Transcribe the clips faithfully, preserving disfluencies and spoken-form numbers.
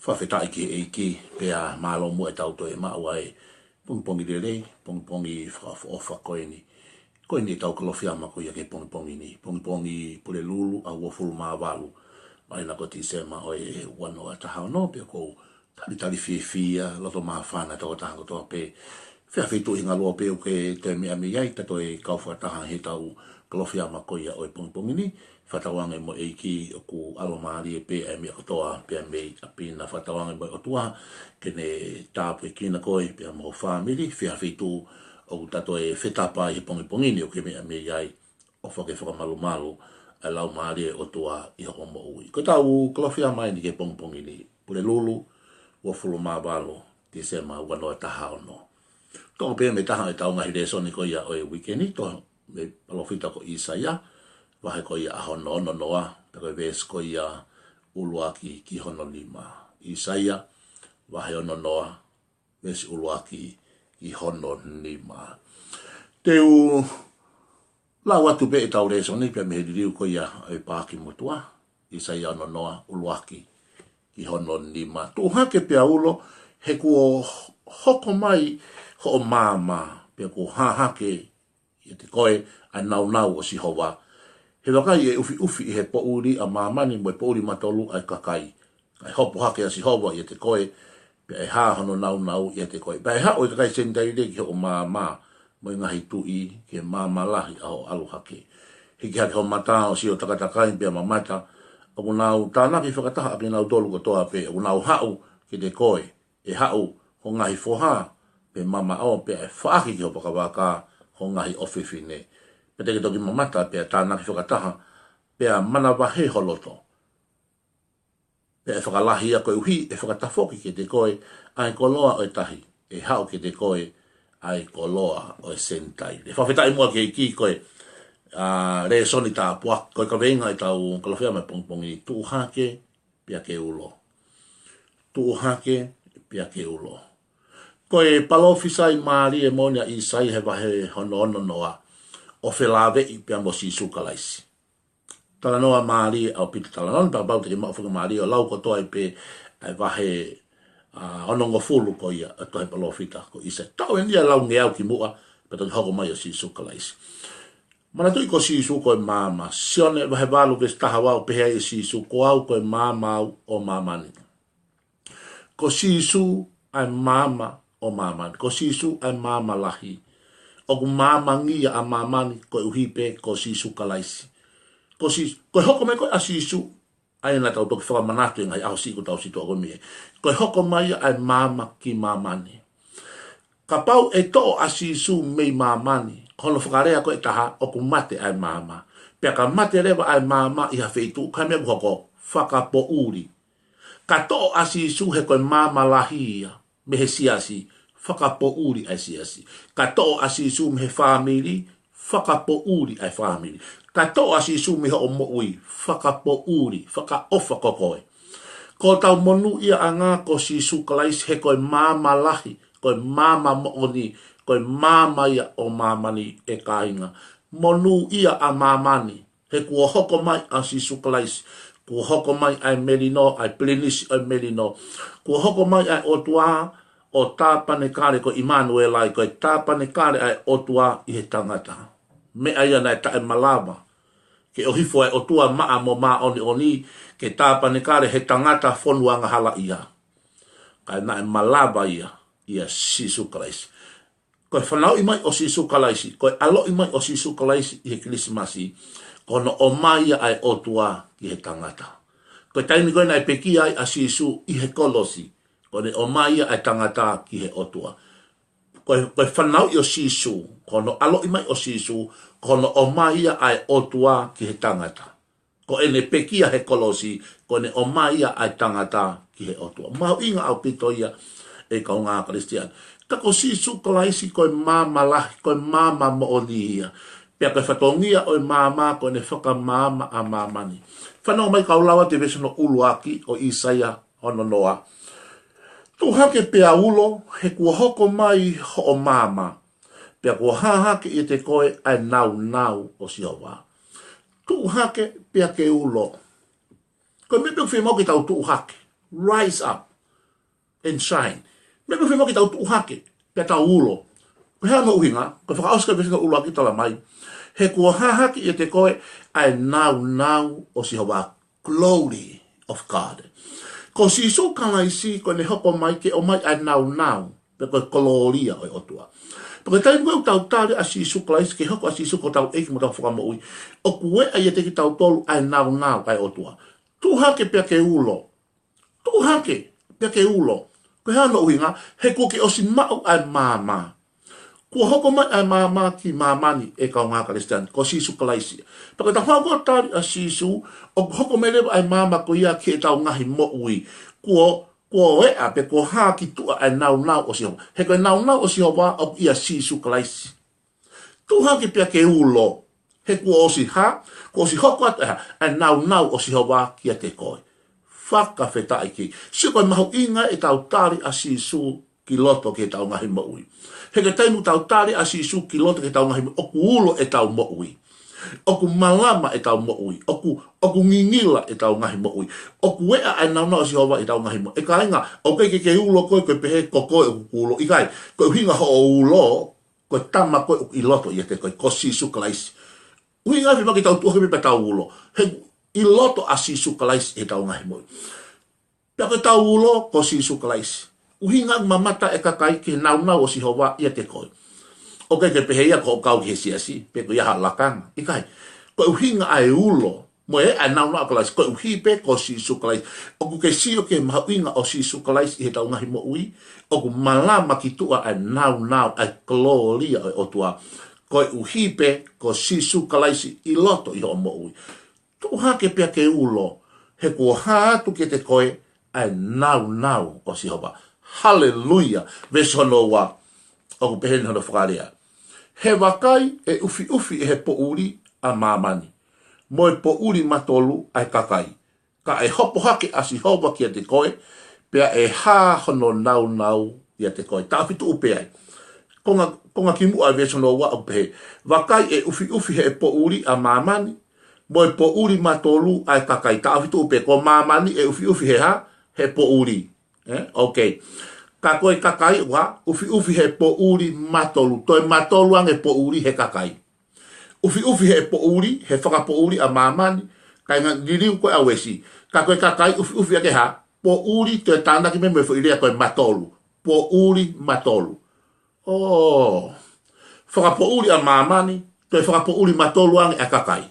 Fakafetaʻi ki he ʻEiki, pea mālō muʻa ʻetau toe maʻu ʻa e pongipongi lelei, pongipongi fakaʻofoʻofa ko eni. Ko eni ʻetau Kalofiama ko ia ki he pongipongi ni, pongipongi Pulelulu ʻaho uofulu mā valu, māhina ko Tīsema ʻo e ua noa taha ono, pea ʻoku ou talitali fiefia, loto māfana ʻa e tokotaha kotoa pē, feʻafeituʻu hinga lua pē ʻoku ke toe meʻa mei ai, ta toe kau fakataha heʻetau Kalofiama ko ia ʻo e pongipongi ni. Fakatauange mo e ʻEiki ʻoku ʻalomālie pē ʻa e meʻa kotoa pē mei ʻapi na. Fakatauange mo e ʻOtua ke ne tāpuekina koe pea mo ho fāmili, feʻafeituʻu ʻoku ta toe fetapa ai he pongipongi ni ʻoku ke meʻa mei ai, ʻofa ke fakamalumalu ʻa e Laumālie ʻo e ʻOtua ʻi hoʻo moʻui. Ko ʻetau Kalofiama eni ki he pongipongi ni, Pulelulu, uofulu mā valu, Tīsema ua noa taha ono. Toʻo pē mei he taha ʻetau ngaahi lēsoni ko ia ʻo e uike ni, toʻo mei he palōfita ko ʻĪsaia, vahe ko ia hono ono noa, pea ko e veesi ko ia ʻuluaki ki hono nima. ʻĪsaia, vahe ono noa, veesi ʻuluaki ki hono nima. Te u lau atu pē ʻetau lēsoni pea mei he liliu ko ia ʻo e paaki motuʻa, ʻĪsaia ono noa, ʻuluaki ki hono nima. Tuʻu hake pea ulo, he kuo hoko mai hoʻo maama, pea kuo hā hake ʻiate koe ʻa e nāunau ʻo Sihova. He vakai, ʻe ʻufiʻufi ʻi he poʻuli ʻa māmani mo e poʻuli matolu ʻa e kakai. Kae hopo hake ʻa Sihova ʻiate koe, pea ʻe hā hono nāunau ʻiate koe. Pea ʻe haʻu e kakai Senitaile ki hoʻo maama, mo e ngaahi tuʻi ki he maama lahi ʻa hoʻo ʻalu hake. Hiki hake ho mata ʻo sio takatakai pea mamata, ʻoku nau tānaki fakataha ʻa kinautolu kotoa pē, ʻoku nau haʻu kiate koe, ʻe haʻu ho ngaahi foha, pe mamaʻo, pea ʻe faʻaki ki ho vakavaka ho ngaahi ʻofefine. Pea te ke toki mamata, pea tānaki fakataha, pea manavahē ho loto. Pea ʻe fakalahi ia koeʻuhi ʻe fakatafoki kiate koe ʻa e koloa ʻo e tahi, ʻe haʻu kiate koe ʻa e koloa ʻo e Senitaile. Fakafetaʻi muʻa ki he ʻEiki ko e, ā, lēsoni tāpuaki, ko e kaveinga ʻetau Kalofiama he pongipongi, tuʻu hake pea ke ulo. Tuʻu hake pea ke ulo. Ko e palōfisai mālie moʻoni ʻa ʻĪsaia he vahe hono ono noa, ʻo felāveʻi pea mo Sīsū Kalaisi. Talanoa mālie ʻaupito, talanoa ni pea kapau te ke maʻu fakamālie ʻo lau kotoa ai pē ʻa e vahe, ā, onongofulu ko ia ʻo e tohi palōfita ko ʻĪsaia. Tau eni ia lau ngeau kimuʻa, pea toki hoko mai ʻa Sīsū Kalaisi. Manatuʻi ko Sīsū ko e maama. Sione vahe valu veesi taha ua, ʻoku pehē ai ʻe Sīsū, ko au ko e maama au ʻo māmani. Ko Sīsū ʻa e maama ʻo māmani. Ko Sīsū ʻa e maama lahi. ʻOku maamangia ʻa māmani koeʻuhi pē ko Sīsū Kalaisi. Ko Sī-, ko e hoko mai ko ē ʻa Sīsū, ʻa ia naʻa tau toki fakamanatu he ngaahi ʻaho siʻi kuo tau situʻa koe mei ai. Ko e hoko mai ia ʻa e maama ki māmani. Kapau ʻe toʻo ʻa Sīsū mei māmani, ko hono fakalea ko ē ʻe taha, ʻoku mate ʻa e maama. Pea ka mate leva ʻa e maama ʻi ha feituʻu, ko e hā e meʻa ʻoku hoko? Fakapoʻuli. Ka toʻo ʻa Sīsū he ko e maama lahi ia mei he siasi, fakapoʻuli ʻa e siasi. Ka toʻo ʻa Sīsū mei he fāmili, fakapoʻuli ʻa e fāmili. Ka toʻo ʻa Sīsū mei hoʻo moʻui, fakapoʻuli, fakaʻofa ko koe. Ko hotau monūʻiaʻanga ko Sīsū Kalaisi, he ko e maama lahi, ko e maama moʻoni, ko e maama ia ʻo māmani, ʻe kāinga. Monūʻia ʻa māmani, he kuo hoko mai ʻa Sīsū Kalaisi. Kuo hoko mai ʻa e melino, ʻa e Pilinisi ʻo e melino. Kuo hoko mai ʻa e ʻOtua ʻo tāpanekale, ko ʻImanuela ia, ko e tāpanekale ʻa e ʻOtua ʻi he tangata. Meʻa ia naʻe taʻemalava ke ʻohifo ʻa e ʻOtua maʻa mo māʻoniʻoni ke tāpanekale he tangata fonu angahala ia. Kae naʻe malava ia ʻia Sīsū Kalaisi. Ko e fanauʻi mai ʻo Sīsū Kalaisi, ko e ʻaloʻi mai ʻo Sīsū Kalaisi ʻi he Kilisimasi, ko hono ʻomai ia ʻa e ʻOtua ki he tangata. Ko e taimi ko ē naʻe pekia ai ʻa Sīsū ʻi he kolosi, ko ʻene ʻomai ia ʻa e tangata ki he ʻOtua. Ko e, ko e fanauʻi ʻo Sīsū, ko hono ʻaloʻi mai ʻo Sīsū, ko hono ʻomai ia ʻa e ʻOtua ki he tangata. Ko ʻene pekia he kolosi, ko ʻene ʻomai ia ʻa e tangata ki he ʻOtua. Mahuʻinga ʻaupito ia, ʻe kaungā Kalisitiane. Ka ko Sīsū Kalaisi ko e maama lahi, ko e maama moʻoni ia. Pea ko e fatongia ʻo e maama, ko ʻene fakamaama ʻa māmani. Fanongo mai kau lau atu e veesi hono ʻuluaki ʻo ʻĪsaia ono noa. Tuʻu hake pea ulo, he kuo hoko mai hoʻo maama, pea kuo hā hake ʻiate koe ʻa e nāunau ʻo Sihova. Tuʻu hake pea ke ulo. Ko e meʻa pē ʻoku fiemaʻu ke tau tuʻu hake. Rise up. and shine. Meʻa pē ʻoku fiemaʻu ke tau tuʻu hake, pea tau ulo. Ko e hā hono ʻuhinga? Ko e fakaʻosi ko ē veesi hono ʻuluaki talamai: He kuo hā hake ʻiate koe ʻa e nāunau ʻo Sihova, glory of God. Ko Sīsū Kalaisi ko ʻene hoko mai ke ʻomai ʻa e nāunau, pe ko e kolōlia ʻo e ʻOtua. Pea ko e taimi ko ē ʻoku tau tali ʻa Sīsū Kalaisi ke hoko ʻa Sīsū ko hotau ʻEiki mo hotau Fakamoʻui, ʻoku ʻi ai ʻiate kitautolu ʻa e nāunau ʻa e ʻOtua. Tuʻu hake pea ke ulo. Tuʻu hake pea ke ulo. Ko e hā hono ʻuhinga? He kuo ke ʻosi maʻu ʻa e maama. Kuo hoko mai ʻa e maama ki māmani, ʻe kaungā Kalisitiane, ko Sīsū Kalaisi. Pea ko e taha ko ē tali ʻa Sīsū, ʻoku hoko mai leva ʻa e maama ko ia ki heʻetau ngaahi moʻui. Kuo, kuo eʻa pe kuo hā ki tuʻa ʻa e nāunau ʻo Sihova. He ko e nāunau ʻo Sihova ʻoku ʻia Sīsū Kalaisi. Tuʻu hake pea ke ulo. He kuo ʻosi hā, kuo ʻosi hoko atu ʻa e hā, ʻa e nāunau ʻo Sihova kiate koe. Fakafetaʻi ki. Sio ko e mahuʻinga ʻetau tali ʻa Sīsū ki loto ki heʻetau ngaahi moʻui. He ko e taimi ʻoku tau tali ʻa Sīsū ki loto ki heʻetau ngaahi moʻui, ʻoku ulo ʻetau moʻui. ʻOku malama ʻetau moʻui. ʻOku, ʻoku ngingila ʻetau ngaahi moʻui. ʻOku eʻa ʻa e nāunau ʻo Sihova ʻi heʻetau ngaahi moʻui. ʻE kāinga, ʻoku ʻikai ke ke ulo koe, ko e pehē ko koe ʻoku ulo. ʻIkai, ko e ʻuhinga hoʻo ulo, ko e tama ko ē ʻoku ʻi loto ʻiate koe, ko Sīsū Kalaisi. ʻUhinga fiemaʻu ke tau tuʻu hake pea tau ulo. He ʻi loto ʻa Sīsū Kalaisi ʻi heʻetau ngaahi moʻui. Pea ko ʻetau ulo ko Sīsū Kalaisi. ʻUhinga mamata e kakai ki he nāunau ʻo Sihova ʻiate koe. ʻOku ʻikai ke pehē ia ko hoʻo kau ki he siasi, pe ko ia ha lakanga. ʻIkai. Ko e ʻuhinga ʻa e ulo, mo e ʻa e nāunau ʻa Kalaisi, koeʻuhi pē ko Sīsū Kalaisi. ʻOku ke sio ki he mahuʻinga ʻo Sīsū Kalaisi ʻi heʻetau ngaahi moʻui, ʻoku malama ki tuʻa ʻa e nāunau, ʻa e kolōlia ʻo e ʻOtua. Koeʻuhi pē ko Sīsū Kalaisi ʻi loto ʻi hoʻo moʻui. Tuʻu hake pea ke ulo, he kuo hā atu kiate koe ʻa e nāunau ʻo Sihova. Haleluia. Veesi hono ua, ʻoku pehē ni hono fakalea: He vakai, ʻe ʻufiʻufi ʻe he poʻuli ʻa māmani, mo e poʻuli matolu ʻa e kakai. Ka ʻe hopo hake ʻa Sihova kiate koe, pea ʻe hā hono nāunau ʻiate koe. Taʻofi tuʻu pē ai. Konga, konga kimuʻa ʻa e veesi hono ua ʻoku pehē: Vakai, ʻe ʻufiʻufi ʻe he poʻuli ʻa māmani, mo e poʻuli matolu ʻa e kakai. Taʻofi tuʻu pē, ko māmani ʻe ʻufiʻufi ʻe he hā? ʻE he poʻuli. Eh? Ok. Ka ko e kakai ʻoku hā? ʻUfiʻufi ʻe he poʻuli matolu. Toe matolu ange poʻuli he kakai. ʻUfiʻufi ʻe he poʻuli, he fakapoʻuli ʻa māmani, kae ngata liliu ko ē ʻa Uesi. Ka ko e kakai ʻufiʻufi ʻaki e hā? Poʻuli, toe tānaki mai mo e foʻi lea ko e matolu. Poʻuli matolu. ʻO fakapoʻuli ʻa māmani, toe fakapoʻuli matolu ange ʻa e kakai.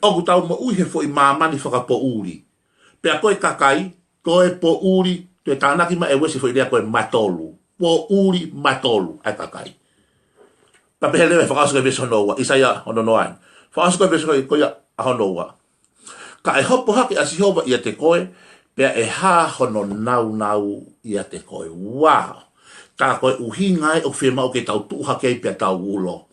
ʻOku tau moʻui he foʻi māmani fakapoʻuli. Pea ko e kakai, toe poʻuli, toe tānaki mai ʻe Uesi e foʻi lea ko e matolu. Poʻuli matolu ʻa e kakai. Pea pehē leva e fakaʻosi ko ē veesi hono ua, ʻAisea hono noa. Fakaʻosi ko ē veesi ko ia ʻa hono ua: Ka ʻe hopo hake ʻa Sihova ʻiate koe, pea ʻe hā hono nāunau ʻiate koe. Wow. Tā ko e ʻuhinga ē ʻoku fiemaʻu ke tau tuʻu hake ai pea tau ulo.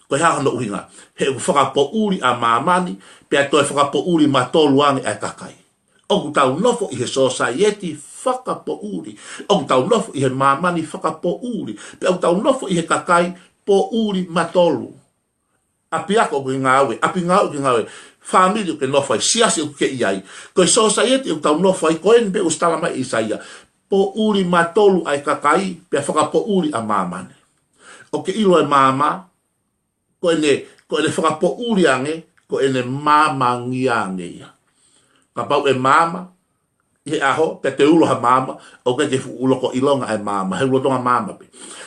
Ko e hā hono ʻuhinga? He ʻoku fakapoʻuli ʻa māmani, pea toe fakapoʻuli matolu ange ʻa e kakai. ʻOku tau nofo ʻi he sōsaieti fakapoʻuli. ʻOku tau nofo ʻi he māmani fakapoʻuli. Pea ʻoku tau nofo ʻi he kakai poʻuli matolu. ʻApiako ʻoku ke ngāue, ʻapi ngāue ʻoku ke ngāue, fāmili ʻoku ke nofo ai, siasi ʻoku ke ʻi ai. Ko e sōsaieti ʻoku tau nofo ai, ko eni pē ʻoku ʻosi talamai ʻe ʻAisea. Poʻuli matolu ʻa e kakai, pea fakapoʻuli ʻa māmani. ʻOku ke ʻilo e maama, ko ʻene, ko ʻene fakapoʻuli ange, ko ʻene maamangia ange ia. Kapau ʻe maama ʻi he ʻaho, pea toe ulo ha maama, ʻoku ʻikai ke fuʻu ulo ko ʻilonga ʻa e maama, he ulo tonga maama pē.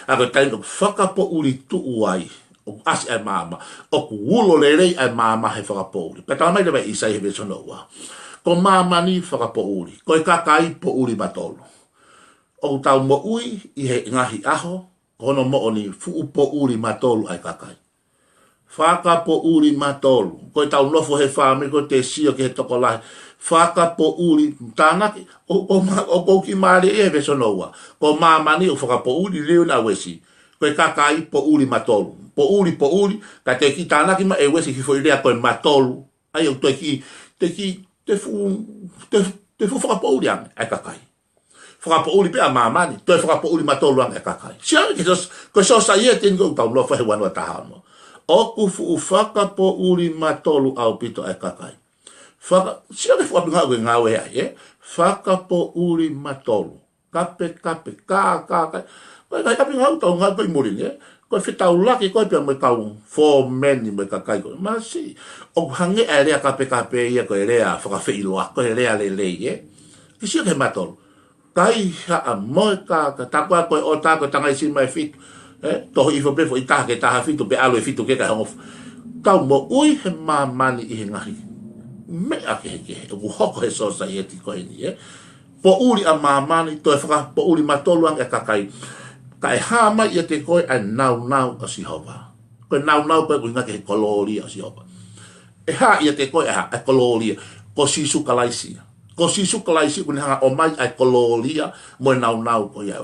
ʻA ko e taimi ʻoku fakapoʻuli tuʻu ai, ʻoku ʻasi ʻa e maama, ʻoku ulo lelei ʻa e maama he fakapoʻuli. Pea talamai leva ʻe ʻAisea he veesi hono ua: Ko māmani fakapoʻuli, ko e kakai poʻuli matolu. ʻOku tau moʻui ʻi he ngaahi ʻaho, ko hono moʻoni fuʻu poʻuli matolu ʻa e kakai. Fakapoʻuli matolu. Ko ʻetau nofo he fāmili, ko ʻete sio ki he tokolahi. Fakapoʻuli, tānaki, ʻo, ʻo, ʻo, ʻoku ou kiʻi mālie ia he veesi hono ua. Ko māmani ʻoku fakapoʻuli, liliu ʻa Uesi. Ko e kakai poʻuli matolu. Poʻuli, poʻuli, ka toe kiʻi tānaki mai ʻe Uesi e kiʻi foʻi lea ko e matolu. ʻA ia ʻoku toe kiʻi, toe kiʻi, toe fuʻu, toe, toe fuʻu fakapoʻuli ange ʻa e kakai. Fakapoʻuli pē ʻa māmani, toe fakapoʻuli matolu ange ʻa e kakai. Sio ange ki he sōs-, ko e sōsaieti eni ʻoku tau nofo he ua noa taha ono. ʻOku fuʻu fakapoʻuli matolu ʻaupito ʻa e kakai. Faka-, sio ange ki he fuʻu ʻapi ngāue ʻoku ke ngāue ai, ē? Fakapoʻuli matolu. Kapekape, kā, kā, kā. Ko e ngaahi ʻapi ngāue ʻoku tau ngāue ko ē ʻi muli ni, ē? Ko e fetaulaki ko ē pea mo e kau fōmeni mo e kakai ko ē. Masiʻi, ʻoku hangē ʻa e lea kapekape ia ko e lea fakafeʻiloaki, ko e lea lelei, ē? Ke sio ki he matolu. Kaihaʻa mo e kākā, tā koā ko e ʻota ko e tangaisi mai fitu. Ē, tohi ʻi he foʻi pē foʻi taha ki he taha fitu, pe ʻalu e fitu ke ka hongofulu. Tau moʻui he māmani ʻi he ngaahi meʻa kehekehe ʻoku hoko he sōsaieti ko eni, ē? Poʻuli ʻa māmani, toe fakapoʻuli matolu ange ʻa e kakai. Kae hā mai ʻiate koe ʻa e nāunau ʻa Sihova. Ko e nāunau ko ē ʻoku ʻuhinga ki he kolōlia ʻo Sihova. ʻE hā ʻiate koe ʻa e hā, ʻa e kolōlia. Ko Sīsū Kalaisi ia. Ko Sīsū Kalaisi ʻoku ne hanga ʻo ʻomai ʻa e kolōlia mo e nāunau ko ia.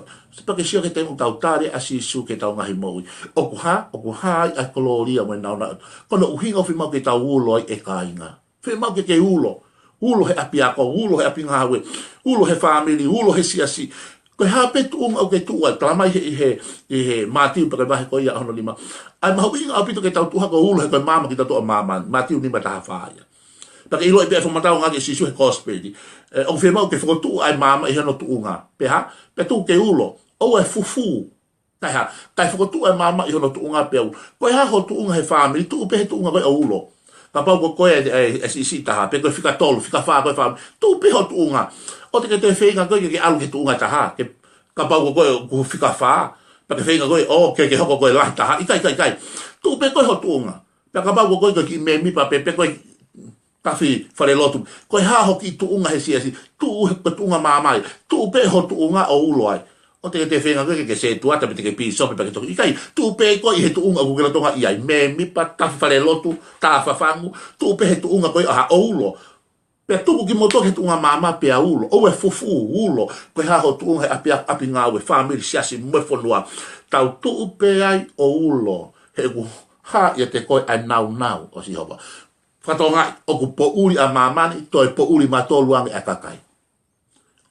Pea ke sio ki he taimi ʻoku tau tali ai ʻa Sīsū ki heʻetau ngaahi moʻui. ʻOku hā, ʻoku hā ai ʻa e kolōlia mo e nāunau. Ko hono ʻuhinga ʻoku fiemaʻu ke tau ulo ai, ʻe kāinga. Fiemaʻu ke ke ulo. Ulo he ʻapiako, ulo he ʻapi ngāue, ulo he fāmili, ulo he siasi. Ko e hā pē tuʻunga ʻoku ke tuʻu ai, talamai he, ʻi he, ʻi he Mātiu pea ko e vahe ko ia hono nima. ʻA e mahuʻinga ʻaupito ke tau tuʻu hake ʻo ulo he ko e maama kitautolu ʻa māmani. Mātiu nima taha fā ia. Pea ke ʻiloʻi pē ʻa e fakamatala ʻa Sīsū he kosipeli. Ē, ʻoku fiemaʻu ke fokotuʻu ʻa e maama ʻi hono tuʻunga. Pea hā, pea tuku ke ulo. ʻOua ʻe fufū. Kae hā, kae fokotuʻu ʻa e maama ʻi hono tuʻunga pea ulo. Ko e hā ho tuʻunga he fāmili, tuʻu pē he tuʻunga ko ē ʻo ulo. Kapau ko koe ʻe, ʻe, ʻe siʻisiʻi taha, pe ko e fika tolu, fika fā ko ē fāmili, tuʻu pē ho tuʻunga. ʻOua te ke toe feinga koe ke ke ʻalu ki he tuʻunga taha. Ke, kapau ko koe ʻoku fika fā, pea ke feinga koe, ʻo, ke, ke hoko ko e lahi taha. ʻIkai, ʻikai, ʻikai. Tuʻu pē koe ho tuʻunga. Pea kapau ko koe ko e kiʻi mēmipa pē, pe ko e tafi falelotu. Ko e hā ho kiʻi tuʻunga he siasi, tuʻu he ko e tuʻunga maama ia. Tuʻu pē ho tuʻunga ʻo ulo ai. ʻOua te ke toe feinga koe ke ke setuata pe te ke pīsope pea ke toki. ʻIkai, tuʻu pē koe ʻi he tuʻunga ʻoku ke lolotonga ʻi ai. Mēmipa, tafi falelotu, tā fafangu, tuʻu pē he tuʻunga ko ia ʻo hā, ʻo ulo. Pea tuku kimoutolu ki he tuʻunga maama pea ulo. ʻOua ʻe fufū, ulo. Ko e hā ho tuʻunga he ʻapi, ʻapi ngāue, fāmili, siasi mo e fonua. Tau tuʻu pē ai ʻo ulo. He ʻoku hā ʻiate koe ʻa e nāunau ʻo Sihova. Fakatokangaʻi, ʻoku poʻuli ʻa māmani, toe poʻuli matolu ange ʻa e kakai.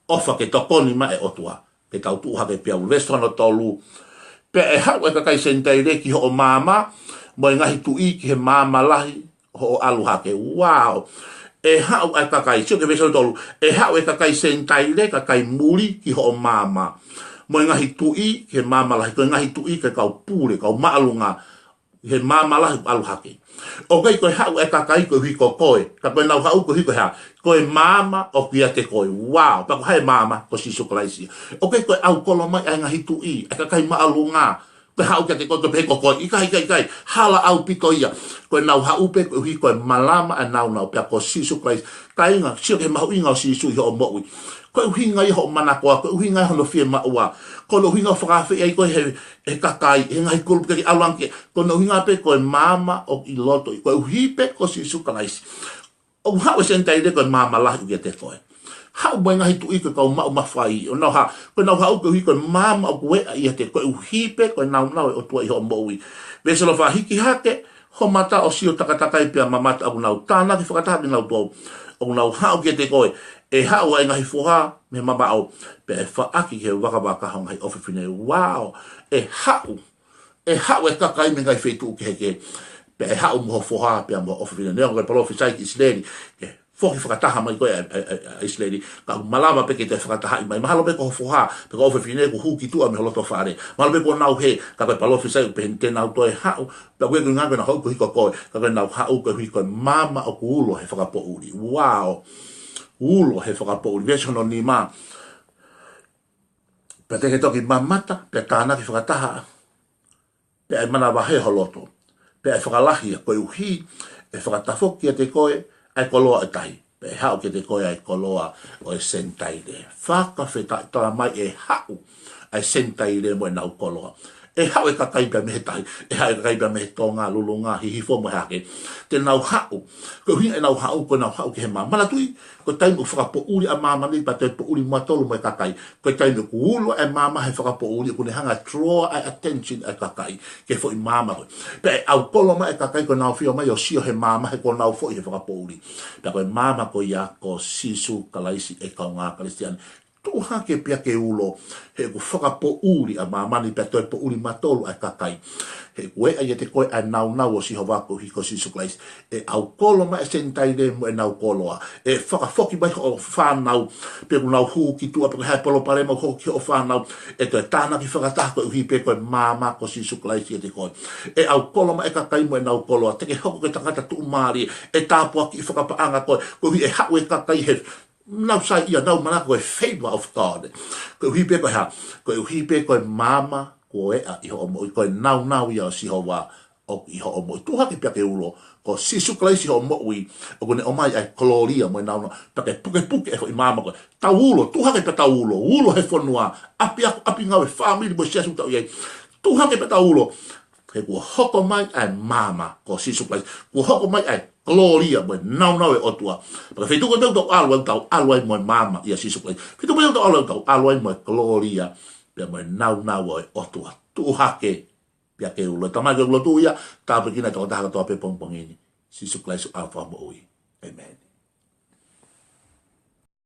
ʻOfa ke tokoni mai e ʻOtua. Ke tau tuʻu hake pea ulo. Veesi hono tolu. Pea ʻe haʻu e kakai Senitaile ki hoʻo maama, mo e ngaahi tuʻi ki he maama lahi hoʻo ʻalu hake. Wow. ʻE haʻu e kakai, sio ki he veesi hono tolu. ʻE haʻu e kakai Senitaile, kakai muli ki hoʻo maama. Mo e ngaahi tuʻi ki he maama lahi, ko e ngaahi tuʻi ko e kau pule, kau māʻolunga. He maama lahi ʻoku ʻalu hake. ʻOku ʻikai ko e haʻu e kakai koeʻuhi ko koe, ka ko ʻenau haʻu koeʻuhi ko e hā, ko e maama ʻoku ʻiate koe. Wow, pea ko hai e maama? Ko Sīsū Kalaisi. ʻOku ʻikai ko e ʻaukolo mai ʻa e ngaahi tuʻi, ʻa e kakai māʻolunga. Ko e haʻu kiate koe, ko e pehē ko koe. ʻIkai, ʻikai, ʻikai. Hala ʻaupito ia. Ko ʻenau haʻu pē koeʻuhi ko e malama ʻa e nāunau pea ko Sīsū Kalaisi. Kāinga, sio ki he mahuʻinga ʻo Sīsū ʻi hoʻo moʻui. Ko e ʻuhinga ia hoʻo manakoa, ko e ʻuhinga ia hono fiemaʻua. Ko hono ʻuhinga ʻoku fakaafeʻi ai koe he, he kakai, he ngaahi kulupu ke ke ʻalu ange ki ai. Ko hono ʻuhinga pē ko e maama ʻoku ʻi loto, koeʻuhi pē ko Sīsū Kalaisi. ʻOku haʻu e Senitaile ko e maama lahi ʻoku ʻiate koe. Haʻu mo e ngaahi tuʻi ko e kau maʻu mafai. ʻO nau hā, ko ʻenau haʻu koeʻuhi ko e maama ʻoku ʻiate koe, koeʻuhi pē ko e nāunau ʻo e ʻOtua ʻi hoʻo moʻui. Veesi hono fā, hiki hake ho mata ʻo sio takatakai pea mamata, ʻoku nau tānaki fakataha kinautolu ʻoku nau haʻu kiate koe. ʻE haʻu ʻa e ngaahi foha mei he mamaʻo, pea ʻe faʻaki ki he vakavaka ho ngaahi ʻofefine. Wow, ʻe haʻu, ʻe haʻu e kakai mei he ngaahi feituʻu kehekehe. Pea ʻe haʻu mo ho foha pea mo ho ʻofefine. Neongo ko e palōfisai ki ʻIsileli, ke foki fakataha mai ko ē ʻa, ʻa, ʻa, ʻa ʻIsileli, ka ʻoku malava pē ke toe fakatahaʻi mai. Mahalo pē ko ho foha, pe ko ho ʻofefine kuo hū ki tuʻa mei ho loto fale. Mahalo pē kuo nau hē, ka ko e palōfisai ʻoku pehē ni te nau toe haʻu, pea ʻoku ʻikai ko e ʻuhinga ko ʻenau haʻu koeʻuhi ko koe, ka ko ʻenau haʻu koeʻuhi ko e maama ʻoku ulo he fakapoʻuli. Wow! Ulo he fakapoʻuli. Veesi hono nima. Pea te ke toki mamata, pea tānaki fakataha, pea ʻe manavahē ho loto, pea ʻe fakalahi ia, koeʻuhi ʻe fakatafoki kiate koe ʻa e koloa ʻo e tahi, pea ʻe haʻu kiate koe ʻa e koloa ʻo e Senitaile. Fakafetaʻi, talamai ʻe haʻu ʻa e Senitaile mo ʻenau koloa. ʻE haʻu e kakai pea mei he tahi, ʻe haʻu e kakai pea mei he Tonga, Lulunga, Hihifo mo e hā hake. Te nau haʻu, koeʻuhi ʻenau haʻu, ko ʻenau haʻu ki he maama. Manatuʻi, ko e taimi ʻoku fakapoʻuli ʻa māmani pea toe poʻuli matolu mo e kakai. Ko e taimi ʻoku ulo e maama he fakapoʻuli, ʻoku ne hanga ʻo draw ʻa e attention ʻa e kakai ki he foʻi maama ko ē. Pea ʻe ʻaukolo mai e kakai kuo nau ʻafio mai ʻo sio he maama he kuo nau foʻi he fakapoʻuli. Pea ko e maama ko ia ko Sīsū Kalaisi, ʻe kaungā Kalisitiane. Tuʻu hake pea ke ulo, he ʻoku fakapoʻuli ʻa māmani pea toe poʻuli matolu ʻa e kakai. He ʻoku ʻiate koe ʻa e nāunau ʻo Sihova koeʻuhi ko Sīsū Kalaisi. ʻE ʻaukolo mai e Senitaile mo ʻenau koloa. ʻE fakafoki mai hoʻo fānau, pe ʻoku nau hū ki tuʻa pe ko e hā e palopalema ʻoku hoko ki hoʻo fānau. ʻE toe tānaki fakataha koeʻuhi pē ko e maama ko Sīsū Kalaisi ʻiate koe. ʻE ʻaukolo mai e kakai mo ʻenau koloa. Te ke hoko ko e tangata tuʻumālie. ʻE tāpuakiʻi fakapaʻanga koe. Koeʻuhi ʻe haʻu e kakai he nau saiʻia, nau manako ko e favor of God. Koeʻuhi pē ko e hā, koeʻuhi pē ko e maama kuo ʻeʻa ʻi hoʻo moʻui, ko e nāunau ia ʻo Sihova ʻoku ʻi hoʻo moʻui. Tuʻu hake pea ke ulo, ko Sīsū Kalaisi hoʻo moʻui, ʻoku ne ʻomai ʻa e kolōlia mo e nāunau, pea ke pukepuke e foʻi maama ko ē. Tau ulo, tuʻu hake pea tau ulo, ulo he fonua, ʻapiako, ʻapi ngāue, fāmili mo e siasi ʻoku tau ʻi ai. Tuʻu hake pea tau ulo, he kuo hoko mai ʻa e maama ko Sīsū Kalaisi. Kuo hoko mai ʻa e kolōlia mo e nāunau ʻo e ʻOtua. Pea ko e feituʻu ko ē ʻoku tau ʻalu ai, tau ʻalu ai mo e maama ʻia Sīsū Kalaisi. Feituʻu ko ē ʻoku tau ʻalu ai, tau ʻalu ai mo e kolōlia pea mo e nāunau ʻo e ʻOtua. Tuʻu hake pea ke ulo. Tamai, ko e lotu ia, tāpuekina e tokotaha kotoa pē pongipongi ni. Sīsū Kalaisi ʻa e Fakamoʻui. ʻĒmeni.